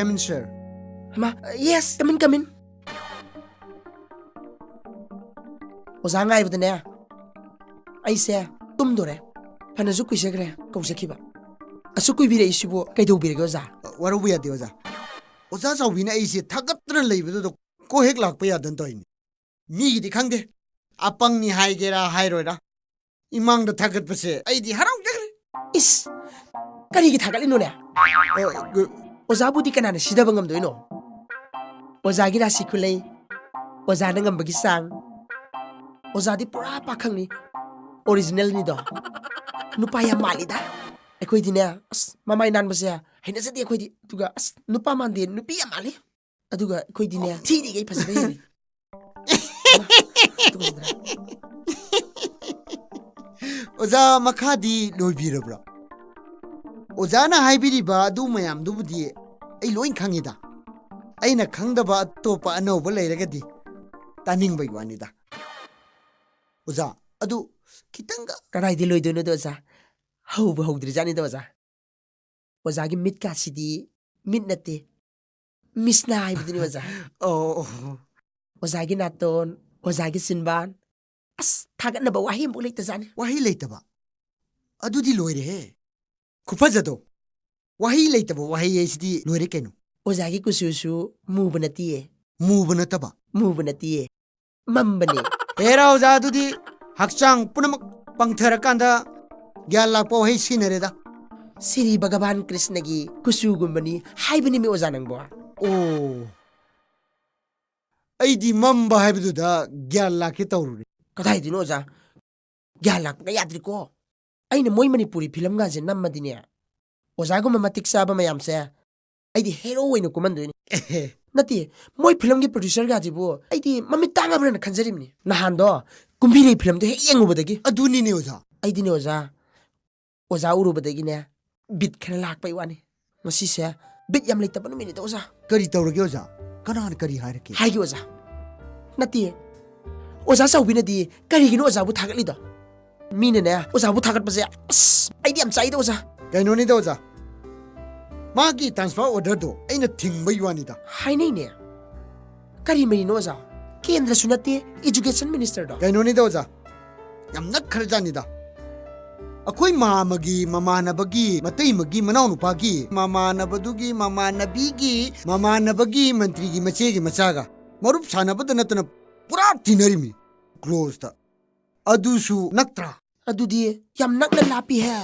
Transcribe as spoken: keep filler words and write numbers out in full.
Come in, sir. ꯍꯩꯃꯥ, yes, come in, come in. ꯑꯣꯖꯥ ꯉꯥꯏꯕꯗꯅꯦ, ꯑꯩꯁꯦ ꯇꯨꯝꯗꯣꯔꯦ꯫ ꯐꯅꯁꯨ ꯀꯨꯏꯖꯈ꯭ꯔꯦ ꯀꯧꯖꯈꯤꯕ꯫ ꯑꯁꯨꯛ ꯀꯨꯏꯕꯤꯔꯛꯏꯁꯤꯕꯨ ꯀꯩꯗꯧꯕꯤꯔꯒꯦ, ꯑꯣꯖꯥ? ꯋꯥꯔꯧꯕ ꯌꯥꯗꯦ, ꯑꯣꯖꯥ꯫ ꯑꯣꯖꯥ ꯆꯥꯎꯕꯤꯅ ꯑꯩꯁꯦ ꯊꯥꯒꯠꯇꯅ ꯂꯩꯕꯗꯨꯗ ꯀꯣꯛ ꯍꯦꯛ ꯂꯥꯛꯄ ꯌꯥꯗꯅ ꯇꯧꯔꯤꯅꯤ꯫ ꯃꯤꯒꯤꯗꯤ ꯈꯪꯗꯦ, ꯑꯄꯪꯅꯤ ꯍꯥꯏꯒꯦꯔꯥ ꯍꯥꯏꯔꯣꯏꯔꯥ, ꯏꯃꯥꯡꯗ ꯊꯥꯒꯠꯄꯁꯦ ꯑꯩꯗꯤ ꯍꯔꯥꯎꯖꯈ꯭ꯔꯦ꯫ ꯏꯁ! ꯀꯔꯤꯒꯤ ꯊꯥꯒꯠꯂꯤꯅꯣꯅꯦ? ꯑ, ꯒ- ꯑꯣꯖꯥꯕꯨꯗꯤ ꯀꯅꯥꯅ ꯁꯤꯗꯕ ꯉꯝꯗꯣꯏꯅꯣ? ꯑꯣꯖꯥꯒꯤ ꯔꯥꯁꯤ ꯈꯨꯂꯩ, ꯑꯣꯖꯥꯅ ꯉꯝꯕꯒꯤ ꯆꯥꯡ꯫ ꯑꯣꯖꯥꯗꯤ ꯄꯨꯔꯥ ꯄꯥꯈꯪꯅꯤ, originalꯅꯤꯗꯣ꯫ ꯅꯨꯄꯥ ꯌꯥꯝ ꯃꯥꯜꯂꯤꯗ꯫ ꯑꯩꯈꯣꯏꯗꯤꯅꯦ, ꯑꯁ, ꯃꯃꯥꯏ ꯅꯥꯟꯕꯁꯦ ꯍꯩꯅꯖꯗꯦ ꯑꯩꯈꯣꯏꯗꯤ꯫ ꯑꯗꯨꯒ, ꯑꯁ, ꯅꯨꯄꯥ ꯃꯥꯟꯗꯦ, ꯅꯨꯄꯤ ꯌꯥꯝ ꯃꯥꯜꯂꯤ꯫ ꯑꯗꯨꯒ ꯑꯩꯈꯣꯏꯗꯤꯅꯦ, ꯊꯤꯔꯤꯈꯩ ꯐꯖꯕ ꯍꯦꯜꯂꯤ꯫ ꯇꯨꯀꯠꯆꯗ꯭ꯔꯥ? ꯑꯣꯖꯥ, ꯃꯈꯥꯗꯤ ꯂꯣꯏꯕꯤꯔꯕ꯭ꯔꯣ? ꯑꯣꯖꯥꯅ ꯍꯥꯏꯕꯤꯔꯤꯕ ꯑꯗꯨ ꯃꯌꯥꯝꯗꯨꯕꯨꯗꯤ ꯑꯩ ꯂꯣꯏ ꯈꯪꯉꯤꯗ꯫ ꯑꯩꯅ ꯈꯪꯗꯕ ꯑꯇꯣꯞꯄ ꯑꯅꯧꯕ ꯂꯩꯔꯒꯗꯤ ꯇꯥꯅꯤꯡꯕꯒꯤ ꯋꯥꯅꯤꯗ꯫ ꯑꯣꯖꯥ, ꯑꯗꯨ ꯈꯤꯇꯪꯒ ꯀꯗꯥꯏꯗꯤ ꯂꯣꯏꯗꯣꯏꯅꯣꯗ, ꯑꯣꯖꯥ? ꯍꯧꯕ ꯍꯧꯗ꯭ꯔꯤꯖꯥꯠꯅꯤꯗ, ꯑꯣꯖꯥ꯫ ꯑꯣꯖꯥꯒꯤ ꯃꯤꯠꯀꯥꯁꯤꯗꯤ ꯃꯤꯠ ꯅꯠꯇꯦ, ꯃꯤꯁꯅꯥ ꯍꯥꯏꯕꯗꯨꯅꯤ, ꯑꯣꯖꯥ꯫ ꯑꯣ, ꯑꯣ꯫ ꯑꯣꯖꯥꯒꯤ ꯅꯥꯇꯣꯟ, ꯑꯣꯖꯥꯒꯤ ꯆꯤꯟꯕꯥꯟ, ꯑꯁ, ꯊꯥꯒꯠꯅꯕ ꯋꯥꯍꯩ ꯑꯃꯐꯥꯎ ꯂꯩꯇꯖꯥꯠꯅꯤ꯫ ꯋꯥꯍꯩ ꯂꯩꯇꯕ? ꯑꯗꯨꯗꯤ ꯂꯣꯏꯔꯦꯍꯦ꯫ ꯈꯨꯐꯖꯗꯣ꯫ ꯋꯥꯍꯩ ꯂꯩꯇꯕ ꯋꯥꯍꯩ ꯍꯥꯏꯁꯤꯗꯤ ꯂꯣꯏꯔꯦ ꯀꯩꯅꯣ꯫ ꯑꯣꯖꯥꯒꯤ ꯀꯨꯆꯨꯁꯨ ꯃꯨꯕ ꯅꯠꯇꯤꯌꯦ꯫ ꯃꯨꯕ ꯅꯠꯇꯕ? ꯃꯨꯕ ꯅꯠꯇꯤꯌꯦ, ꯃꯝꯕꯅꯦ꯫ ꯍꯦꯔꯥ ꯑꯣꯖꯥ, ꯑꯗꯨꯗꯤ ꯍꯛꯆꯥꯡ ꯄꯨꯝꯅꯃꯛ ꯄꯪꯊꯔꯀꯥꯟꯗ ꯒ꯭ꯌꯥꯟ ꯂꯥꯛꯄ ꯋꯥꯍꯩ ꯁꯤꯖꯤꯟꯅꯔꯦꯗ꯫ ꯁꯤꯔꯤ ꯚꯒꯕꯥꯟ ꯀ꯭ꯔꯤꯁꯅꯒꯤ ꯀꯨꯆꯨꯒꯨꯝꯕꯅꯤ ꯍꯥꯏꯕꯅꯤꯃꯤ, ꯑꯣꯖꯥ ꯅꯪꯕꯣ꯫ ꯑꯣ, ꯑꯩꯗꯤ ꯃꯝꯕ ꯍꯥꯏꯕꯗꯨꯗ ꯒ꯭ꯌꯥꯟ ꯂꯥꯛꯀꯦ ꯇꯧꯔꯨꯔꯦ꯫ ꯀꯗꯥꯏꯗꯩꯅꯣ, ꯑꯣꯖꯥ? ꯒ꯭ꯌꯥꯟ ꯂꯥꯛꯄꯒ ꯌꯥꯗ꯭ꯔꯤꯀꯣ꯫ ꯑꯩꯅ ꯃꯣꯏ ꯃꯅꯤꯄꯨꯔꯤ ꯐꯤꯂꯝꯒꯁꯦ ꯅꯝꯃꯗꯤꯅꯦ, ꯑꯣꯖꯥꯒꯨꯝꯕ ꯃꯇꯤꯛ ꯆꯥꯕ ꯃꯌꯥꯝꯁꯦ ꯑꯩꯗꯤ ꯍꯦꯔꯣ ꯑꯣꯏꯅ ꯀꯨꯝꯍꯟꯗꯣꯏꯅꯤ꯫ ꯅꯠꯇꯦ, ꯃꯣꯏ ꯐꯤꯂꯝꯒꯤ producerꯒꯁꯤꯕꯨ ꯑꯩꯗꯤ ꯃꯃꯤꯠ ꯇꯥꯡꯉꯕ꯭ꯔꯅ ꯈꯟꯖꯔꯤꯕꯅꯤ꯫ ꯅꯍꯥꯟꯗꯣ ꯀꯨꯝꯕꯤꯔꯩ ꯐꯤꯂꯝꯗꯣ ꯍꯦꯛ ꯌꯦꯡꯉꯨꯕꯗꯒꯤ꯫ ꯑꯗꯨꯅꯤꯅꯦ ꯑꯣꯖꯥ꯫ ꯑꯩꯗꯤꯅꯦ ꯑꯣꯖꯥ, ꯑꯣꯖꯥ ꯎꯔꯨꯕꯗꯒꯤꯅꯦ, ꯕꯤꯠ ꯈꯔ ꯂꯥꯛꯄꯩ ꯋꯥꯅꯤ꯫ ꯉꯁꯤꯁꯦ ꯕꯤꯠ ꯌꯥꯝ ꯂꯩꯇꯕ ꯅꯨꯃꯤꯠꯅꯤꯗ, ꯑꯣꯖꯥ꯫ ꯀꯔꯤ ꯇꯧꯔꯒꯦ, ꯑꯣꯖꯥ? ꯀꯅꯥꯅ ꯀꯔꯤ ꯍꯥꯏꯔꯛꯀꯦ? ꯍꯥꯏꯒꯦ, ꯑꯣꯖꯥ꯫ ꯅꯠꯇꯦ, ꯑꯣꯖꯥ ꯆꯥꯎꯕꯤꯅꯗꯤ ꯀꯔꯤꯒꯤꯅꯣ ꯑꯣꯖꯥꯕꯨ ꯊꯥꯒꯠꯂꯤꯗꯣ? ꯃꯤꯅꯅꯦ, ꯑꯣꯖꯥꯕꯨ ꯊꯥꯒꯠꯄꯁꯦ, ꯑꯁ, ꯑꯩꯗꯤ ꯌꯥꯝ ꯆꯥꯛꯏꯗ, ꯑꯣꯖꯥ꯫ ꯀꯩꯅꯣꯅꯤꯗ, ꯑꯣꯖꯥ꯫ ꯃꯥꯒꯤ transfer orderꯗꯣ ꯑꯩꯅ ꯊꯤꯡꯕꯩ ꯋꯥꯅꯤꯗ꯫ ꯍꯥꯏꯅꯩꯅꯦ꯫ ꯀꯔꯤ ꯃꯔꯤꯅꯣ ꯑꯣꯖꯥ? ꯀꯦꯟꯗ꯭ꯔꯁꯨ ꯅꯠꯇꯦ, education ministerꯗꯣ꯫ ꯀꯩꯅꯣꯅꯤꯗ ꯑꯣꯖꯥ, ꯌꯥꯝ ꯅꯛꯈ꯭ꯔꯖꯥꯠꯅꯤꯗ꯫ ꯑꯩꯈꯣꯏ ꯃꯥꯃꯒꯤ ꯃꯃꯥꯟꯅꯕꯒꯤ ꯃꯇꯩꯃꯒꯤ ꯃꯅꯥꯎꯅꯨꯄꯥꯒꯤ ꯃꯃꯥꯟꯅꯕꯗꯨꯒꯤ ꯃꯃꯥꯟꯅꯕꯤꯒꯤ ꯃꯃꯥꯟꯅꯕꯒꯤ ꯃꯟꯇ꯭ꯔꯤꯒꯤ ꯃꯆꯦꯒꯤ ꯃꯆꯥꯒ ꯃꯔꯨꯞ ꯁꯥꯟꯅꯕꯗ ꯅꯠꯇꯅ ꯄꯨꯔꯥ ꯇꯤꯟꯅꯔꯤꯃꯤ, closeꯇ꯫ ꯑꯗꯨꯁꯨ ꯅꯛꯇ꯭ꯔꯥ? ꯑꯗꯨꯗꯤ ꯌꯥꯝ ꯅꯛꯅ ꯂꯥꯞꯄꯤꯍꯦ꯫